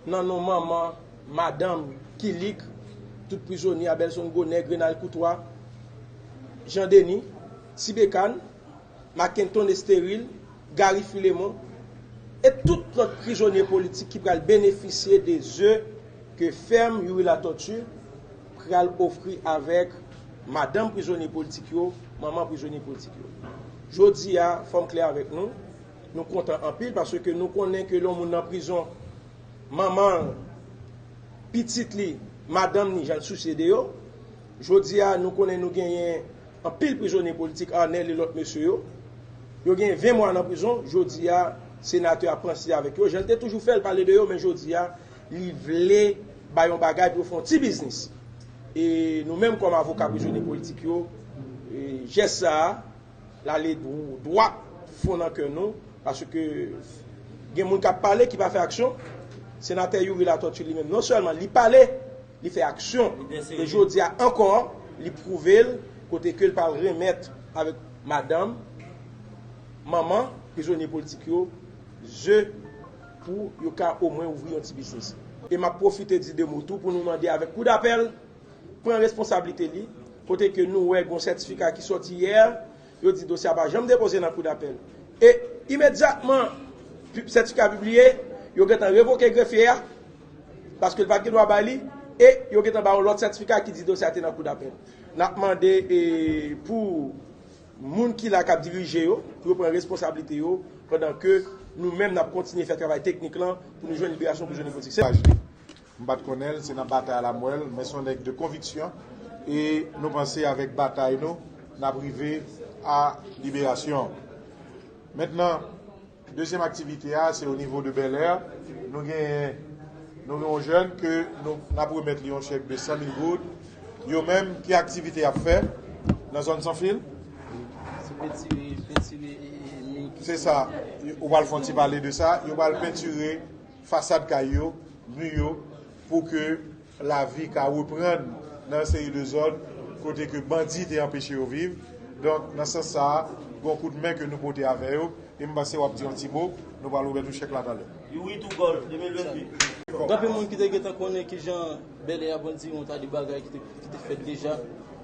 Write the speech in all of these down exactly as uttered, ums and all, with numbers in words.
Nan non manman, madanm, Kilik, tout prizonye, Abelson Gonèg, Renald Courtois, Jean Denis, Ti Bekan, Mackenton Estéril, Gary Philémon, e tout lòt prizonye politik ki pral benefisye de ze ke fèm Youri Latortue pral ofri avèk madanm prizonye politik yo, manman prizonye politik yo. Jodi a, fò m klè avèk nou, nou kontan anpil paske nou konnen ke lè yon moun nan prizon, manman l, pitit li, madanm ni, jan l sousye de yo. Jodi a, nou konnen nou genyen anpil prizonye politik, Arnel e lòt mesye yo. Yo gen ven mwa nan prizon, jodi a, senatè a panse avèk yo. Jan l te toujou fè, l pale de yo, men jodi a, li vle bay yon bagay pou yo fè yon ti biznis. E nou menm kòm avoka prizonye politik yo, e jès sa a, l ale dw-, dwat fon nan kè nou, paske gen moun k ap pale ki pa fè aksyon. Senatè Youri Latortue li menm, non sèlman li pale, li fè aksyon. E jodi a ankò, li pwouve l kote ke l pral remèt avèk madanm, manman prizonye politik yo, ze pou yo ka omwen ouvri yon ti biznis. E m ap pwofite di de mo tou pou nou mande avèk kou dapèl pran responsablite li, kote ke nou wè gon sètifika ki sòti yè, yo di dosye a pa janm depoze nan kou dapèl. E imedyatman pi-, sètifika pibliye, yo gentan revoke grefye a, paske l pa t gen dwa bay li, e yo gentan ba yon lòt sètifika ki di dosye a te nan kou dapèl. N ap mande, e, pou moun ki la k ap dirije yo, pou yo pran responsablite yo, pandan ke nou menm n ap kontinye fè travay teknik lan pou nou jwenn liberasyon prizonye politik. Se paj li. M pa t konnen l, se nan batay la m wè l, men se yon nèg de konviksyon, e nou panse avèk batay nou, n ap rive a liberasyon. Mentnan, dezyèm aktivite a, se o nivo de Bèlè. Nou genyen, nou gen yon jèn ke nou, n ap remèt li yon chèk de san mil goud. Yo menm, ki aktivite y ap fè nan zòn Sanfil? Se pentire, pentire, e, e, mi. Se sa. Ou pral fè yon ti pale de sa. Yo pral pentire fasad kay yo, mi yo, pou ke lavi ka reprann nan yon seri de zòn kote ke bandi te anpeche yo viv. Donk, nan sans sa a, gon kout men ke nou pote avè yo, e m panse w ap di yon ti mo, nou pral remèt ou chèk la talè. Youri tou gòl, de mil vennde. Gen anpil moun ki te gentan konnen kijan Bèlè ap grandi, yon ta de bagay ki te, ki te fèt deja.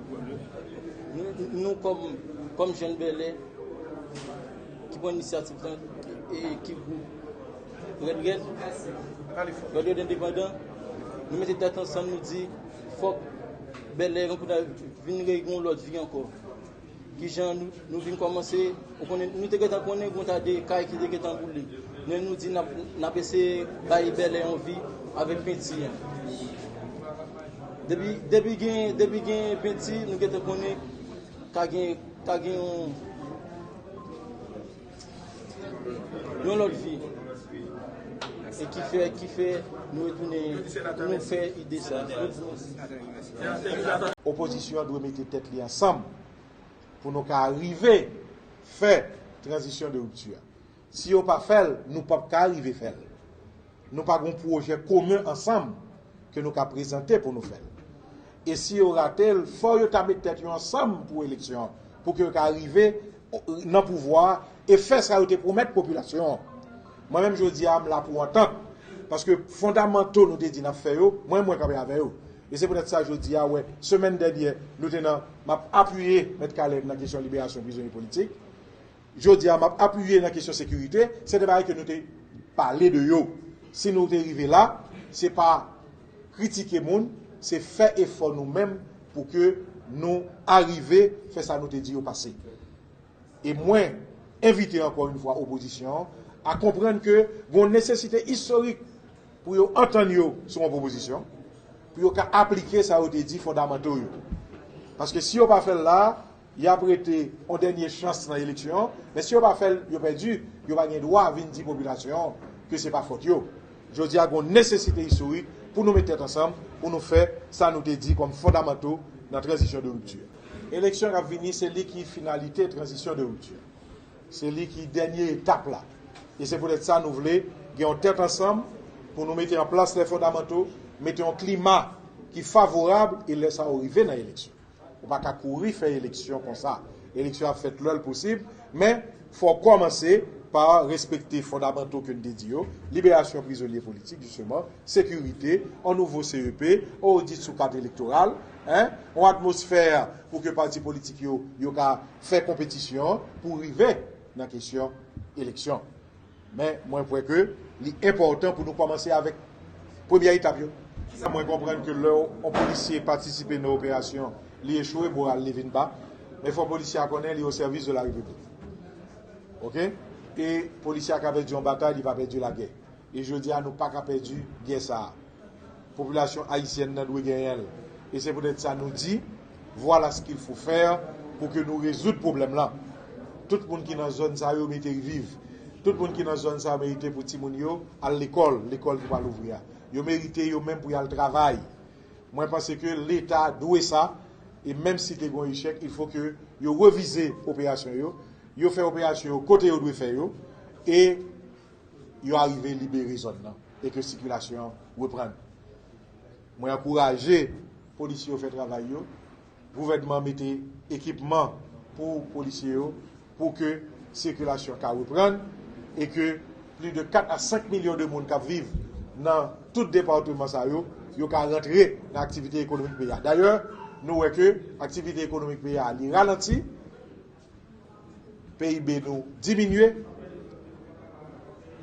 Nou, nou kòm, kòm jèn Bèlè, ki pran inisyativ lan, e ki gwoup Rèd Rèd, Rèd Rèd Endepandan, nou mete tèt ansanm, nou di, fòk Bèlè Rankouda vin reyini yon lòt vi ankò. Kijan nou, nou vin kòmanse, ou konnen, nou te gentan konnen gon ta de kay ki te gentan boule. Men nou di n ap, n ap eseye bay Bèlè yon vi avèk penti a. Depi, depi gen, depi gen penti, nou gentan konnen ka gen, ka gen yon, yon lòt vi. E ki fè, ki fè nou retounen, nou fè ide sa. Opozisyon an dwe mete tèt li ansanm pou nou ka rive fè tranzisyon de ripti a. Si yo pa fè l, nou p ap ka rive fè l. Nou pa gen yon pwojè komen ansanm ke nou ka prezante pou nou fè l. E si yo rate l, fò yo ta met tèt yo ansanm pou eleksyon an, pou ke yo ka rive nan pouvwa a e fè sa yo te pwomèt popilasyon an. Mwen menm jodi a, m la pou antant, paske fondamanto nou te di n ap fè yo, mwen, mwen kanpe avè yo. E se poutèt sa jodi a, wè, semèn dènyè, nou te nan, m ap apiye Mèt Caleb nan kesyon liberasyon prizonye politik. Jodi a, m ap apiye nan kesyon sekirite, se de bagay ke nou te pale de yo. Si nou te rive la, se pa kritike moun, se fè efò nou menm pou ke nou arive fè sa nou te di yo pase. E mwen envite ankò yon fwa opozisyon an a konprann ke gen yon nesesite istorik pou yo antann yo sou yon pwopozisyon, pou yo ka aplike sa yo te di fondamanto yo. Paske si yo pa fè l la a, y ap rete yon dènye chans nan eleksyon an, men si yo pa fè l, yo pèdi, yo pa gen dwa vin di popilasyon an ke se pa fòt yo. Jodi a, gen yon nesesite istorik pou nou met tèt ansanm, pou nou fè sa nou te di kòm fondamanto nan tranzisyon de ripti. Eleksyon k ap vini, se li ki finalite tranzisyon de ripti. Se li ki dènye etap la. E se poutèt sa nou vle gen yon tèt ansanm pou nou mete an plas lè fondamanto, mete yon klima ki favorab, e lè sa yo rive nan eleksyon. Ou pa ka kouri fè eleksyon konsa. Eleksyon ap fèt lè l posib, men fò w kòmanse pa respekte fondamanto ke n te di yo, liberasyon prizonye politik, jisteman, sekirite, yon nouvo C E P, yon odit sou kat elektoral, en, yon atmosfè pou ke pati politik yo, yo ka fè konpetisyon pou rive nan kesyon eleksyon. Men mwen kwè ke li enpòtan pou nou kòmanse avèk premyè etap yo. Mwen konprann ke lè yon polisye patisipe nan operasyon, li echwe, moral li vin ba. Men fò polisye a konnen li o sèvis de la Repiblik. Oke? E polisye a ka pèdi yon batay, li pa pèdi lagè. E jodi a, nou pa ka pèdi gè sa a. Popilasyon ayisyèn nan dwe genyen l. E se poutèt sa nou di, voilà ce qu'il faut faire pou ke nou rezoud pwoblèm lan. Tout moun ki nan zòn sa yo merite viv. Tout moun ki nan zòn sa yo merite pou timoun yo al lekòl, lekòl ki pral ouvri a. Yo merite yo menm pou y al travay. Mwen panse ke Leta dwe sa, e menm si te gen yon echèk, il faut que yo revize operasyon yo, yo fè operasyon yo kote yo dwe fè yo, e yo arive libere zòn nan, e ke sikilasyon an reprann. Mwen ankouraje polisye yo fè travay yo, gouvènman mete ekipman pou polisye yo, pou ke sikilasyon ka reprann, e ke plis de kat a senk milyon de moun k ap viv nan tout depatman sa yo, yo ka rantre nan aktivite ekonomik peyi a. Dayè, nou wè ke aktivite ekonomik peyi a, li ralanti, P I B nou diminye,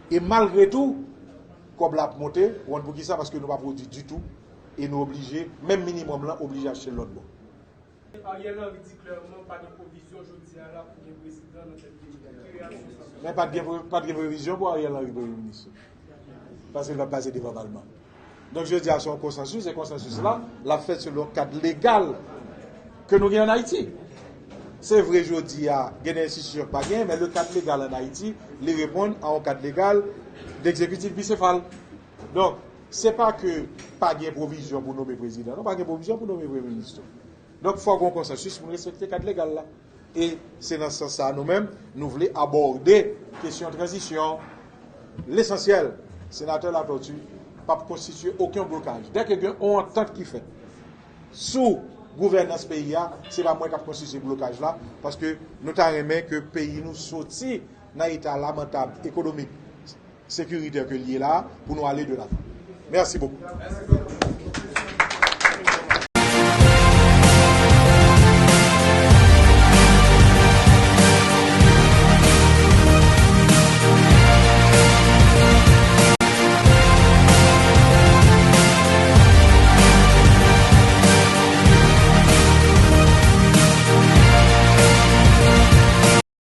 e malgre tou, kòb la ap monte, ou konn poukisa? Paske nou pa pwodui ditou, e nou oblije, menm minimòm lan, oblije achte l lòt bò. Ariel Henry di klèman pa gen pwovizyon jodi a la pou gen prezidan nan tèt peyi a. Ki reyaksyon sa? Men pa t gen, pa t gen pwovizyon pou Ariel Henry premye minis. Paske l p ap pase devan palman. Donk jodi a se yon konsansis, e konsansis la, l ap fèt selon kad legal ke nou gen ann Ayiti. Se vre jodi a, gen de enstitisyon k pa gen, men le kad legal ann Ayiti, li reponn a yon kad legal d'egzekitif bisefal. Donk, se pa ke pa gen pwovizyon pou nome prezidan, non, pa gen pwovizyon pou nome premye minis tou. Donk, fò gen yon konsansis pou n respekte kad legal la. E se nan sans sa a nou menm, nou vle abòde kesyon tranzisyon. Lesansyèl, Senatè Latortue p ap konstitye okenn blokaj. Dèke gen yon antant ki fèt sou gouvènans peyi a, se pa mwen k ap konstitye blokaj la, paske nou ta renmen ke peyi nou soti nan eta lamantab ekonomik, sekiritè ke l ye la, pou nou ale de lavan. Mèsi bokou.